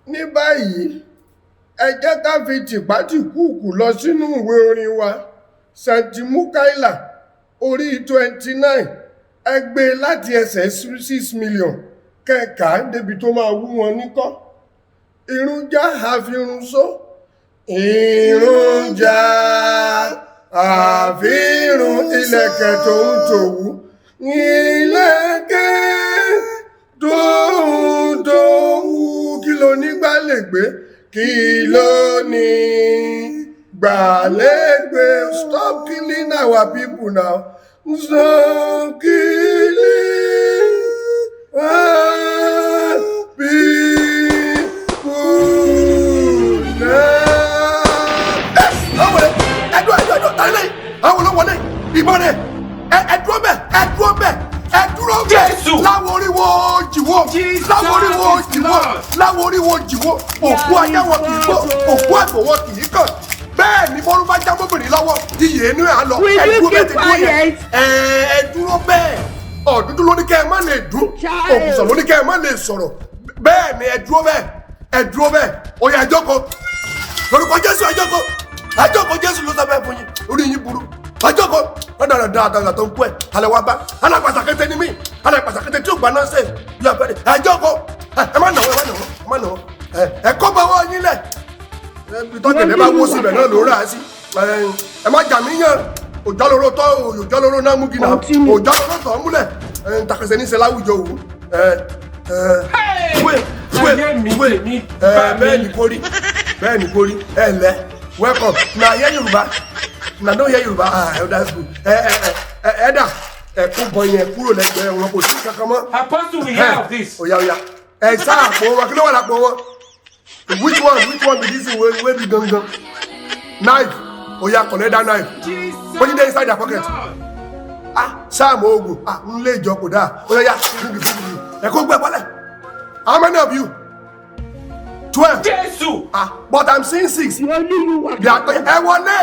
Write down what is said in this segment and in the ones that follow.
Ní báyìí, ẹ jẹ́ ká fi tìpátìkúùkù lọ sínú ìwé orin wa, St. Mukaila, orí 29, ẹ gbé e láti ẹsẹ̀ 6 million kẹ́ẹ̀ka débi tó máa wú wọn níkọ́. Irun já àfirun só. Irun já àfirun, ilẹ̀kẹ̀ tó ń tòwú. Ilẹ̀kẹ̀ tó ń tòwú. Kí ló ní gbà lè gbé? Kí ló ní gbà lè gbé? Stop killing our people now. Stop killing our people now. Ẹ àwọn wọlé, ẹ dúró, ẹ dúró, ẹ dúró, tàlẹ́ lẹ́yìn àwọn olówó wọlé ìbọn rẹ. Ẹ dúró bẹ́ẹ̀, ẹ dúró bẹ́ẹ̀, ẹ dúró bẹ́ẹ̀. Jésù. Láwọn oríwo jìwó, láwọn oríwo jìwó, láwọn oríwo jìwó. Òkú ajá wọn kì í gbó, òkú àgbò wọn kì í kàn. Bẹ́ẹ̀ ni bọ́lú bá já mọ́bìnrin lọ́wọ́, iyì inú ẹ̀ á lọ. Will Ẹ you dúró bẹ́ẹ̀ keep ti dúró yẹn. quiet? Ẹ dúró bẹ́ẹ̀. Ọ̀dúndún ló ní kẹ́ ẹ má lè dún. Child. Òkùsọ̀ ló ní kẹ́ ẹ má lè sọ̀rọ̀. Bẹ́ẹ̀ ni, ẹ dúró bẹ́ẹ̀, ẹ dúró bẹ́ẹ̀. Ó yá, ẹ jókòó. Lórúkọ Jésù, ẹ jókòó, ẹ jókòó. Jésù ló sọ bẹ́ẹ̀ fún yín. Orí yín burú. Ẹ jókòó. Wọ́n dára dára dára tó ń kú ẹ̀ alẹ́ wa bá alápàtàkété ni mí, alápàtàkété tí ò gbà náà sè yọ abẹ́rẹ́. Ẹ jókòó. Ẹ má nàwọ́, ẹ má nàwọ́, ẹ má nàwọ́. Ẹ kó bá wọ́n yín lẹ̀. Tọ́kẹ̀lẹ́ bá wó síbẹ̀ náà ló rà á sí. Ẹ má jà mí yàn. Òjálóró tọ́, òjálóró náà mú gínà. Continue. Òjálóró tọ́ múlẹ̀. Ẹ ń takẹsẹ̀ níṣẹ́ láwùjọ òwú. Ẹ ẹ wé wé Ayé mi, wé. tèmi Ẹ bá mi. Bẹ́ẹ̀ ni kò rí, bẹ́ẹ̀ ni kò rí. Ẹ lẹ, welcome. Na hear Yorùbá? Na no hear Yorùbá? Ah, that's good. Ẹ ẹ ẹ ẹ dà, ẹ kó bọ yẹn kúrò lẹ́gbẹ̀ẹ́ wọn, kò sí kankan mọ́. Apostle, we hear of this. Oya, oya, ẹ sá àpò wọn. Kí ló wà lápò wọn? Which one, which one be this one wey be gangan? Knife. Oya, collect that knife. Jesus. Put it there inside their pocket. Ah, sáàmù oògùn. Ah, ń lé ìjọ kò dáa. Oya ya, ẹ kó gbẹ bọ́lẹ̀. How many of you? 12. Jésù. Ah, but I'm seeing six. Only you waka. Ẹ wọlé,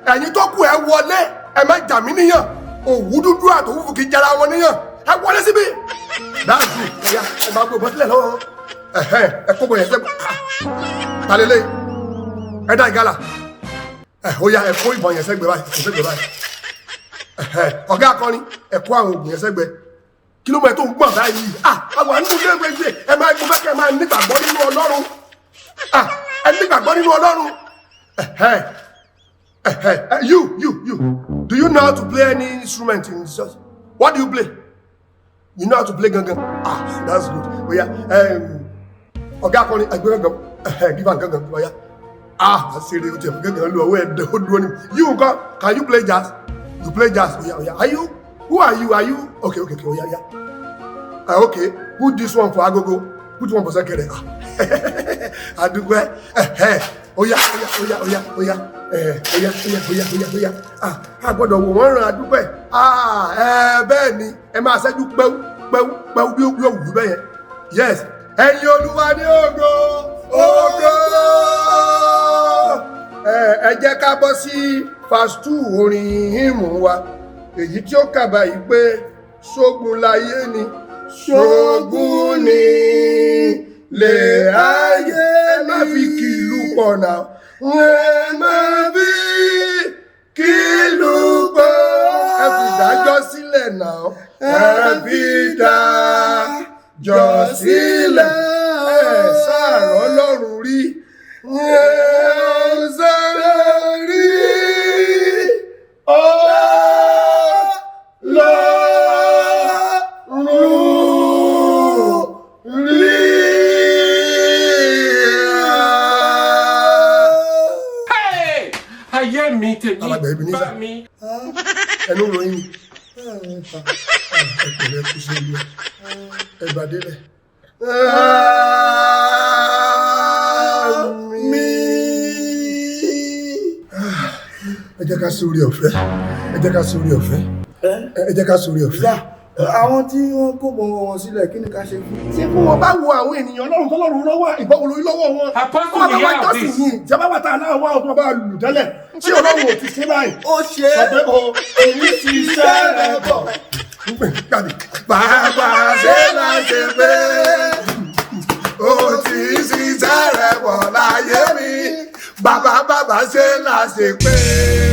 ẹ̀yin tó kù, ẹ wọlé. Ẹ má jà mí níyàn. Òwú dúdú àtòwú fún kì í jara wọn níyàn. Ẹ wọlé síbí. That's good. Ẹ̀yà, ẹ máa gbé bọ́sílẹ̀ lọ́wọ́ wọn. Ẹ̀hẹ́, ẹ kó bọ̀ yẹn sẹ́gbẹ̀. Talẹ́lẹ́ ẹ dá ìgalà. Ẹ ó yá, ẹ kó ìbọn yẹn sẹ́gbẹ̀ báyìí, ẹ kó sẹ́gbẹ̀ báyìí. Ẹ̀hẹ́, ọ̀gá akọrin, ẹ kó àwọn oògùn yẹn sẹ́gbẹ̀. Kí ló mọ ẹ tó ń gbọ̀n báyìí? Ah, àwọn àánú gbẹgbẹgbẹ. Ẹ máa gbọ́ kẹ́ ẹ máa nígbàgbọ́ nínú Ọlọ́run. Ah, ẹ nígbàgbọ́ nínú Ọlọ́run. Ẹ̀hẹ́, ẹ̀hẹ́, you, you, you, do you know how to play any instrument in church? What do you play? You know how to play gangan? Ah, that's good. Oya, ọ̀gá akọrin, ẹgbẹ́ gangan. Ẹ̀hẹ́, give am gangan. Oya. Ah, àṣírí o tiẹ̀ fún gangan lu ọwọ́ ẹ̀ ó dúró ní. You nǹkan, can you play jazz? You play jazz? Oya, oya. Are you, who are you? Are you okay? Oya, oya. Ah, okay, put this one for agogo, put one for ṣẹ̀kẹ̀rẹ̀. Ah, àdúgbò. Ẹ̀hẹ́, oya, oya, oya, oya, oya. Ẹ̀, oya, oya, oya, oya, oya. Ah, a gbọ́dọ̀ wò wọ́n ràn. Àdúgbò ẹ̀. Ah, ẹ bẹ́ẹ̀ ni, ẹ máa ṣẹ́jú pẹ́wú pẹ́wú pẹ́wú bí òwú bẹ́ẹ̀ yẹn. Yes, ẹ̀yin Olúwa ní ògo, ògo. Ẹ jẹ́ ká bọ́ sí verse 2 orin hymn wa, èyí tí ó kà báyìí pé ṣógun láyé ni, ṣógun ni lè ayé. Ẹ má fi kìlú pọ̀ náà, ẹ má fi kìlú pọ̀. Ẹ fi ìdájọ́ sílẹ̀ náà, ẹ fi ìdájọ́ sílẹ̀. Ẹ sáàrọ̀ Ọlọ́run rí, ẹ sáàrọ̀ rí Ọlọ́run rí. Hey! Ayé mi, tèmi Alàgbà Ebenezer. bá mi. Ẹnu ròyìn ni. Ẹ pẹ̀lẹ́, kú sí ilé ẹ gbàdélẹ̀. Àmín. Ẹ jẹ́ ká sórí ọ̀fẹ́, ẹ jẹ́ ká sórí ọ̀fẹ́, ẹ jẹ́ ká sórí ọ̀fẹ́. Àwọn tí wọ́n kó bọ̀ wọn sílẹ̀, kí ni ká ṣe fún? Tí fún wọn bá wo àwọn ènìyàn Ọlọ́run tọ́lọ́run lọ́wọ́, ìbọn wo lórí lọ́wọ́ wọn? Apostle, Wọ́n bá we wá have jọ́sìn this. yìí, ìjọba wa tá a náà wá ọdún bá lù tẹ́lẹ̀ tí Ọlọ́run ò ti ṣe báyìí. Ó ṣe Sọ pé o èyí ti ṣẹ́ rẹ̀ bọ̀. Bàbá ṣe là ṣe pé ó ti ṣiṣẹ́. Bàbá bàbá ṣe là ṣe pé.